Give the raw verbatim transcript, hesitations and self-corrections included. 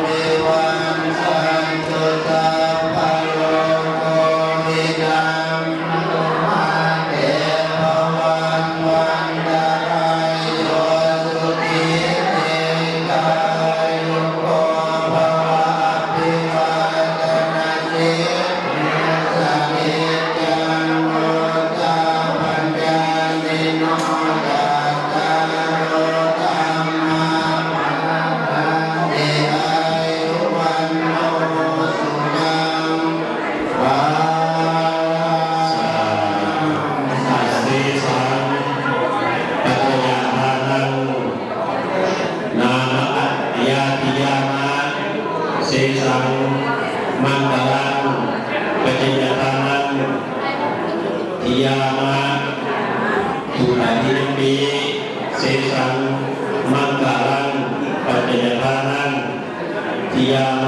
vivañjantu sabbarogo vinassatu, mā te bhavatvantarāyo sukhī dīghāyuko bhava. Abhivādanasīlissa niccaṃ vuḍḍhāpacāyino cattāro dhammā vaḍḍhanti āyu vaṇṇo sukhaṃ balaṃ. Asesaṃ paccayadānaṃ nāma āyādiyāma. Sesaṃ maṅgalaṃ paccayadānaṃ diyāma. Dutiyampi sesaṃ maṅgalaṃ paccayadānaṃ diyāma.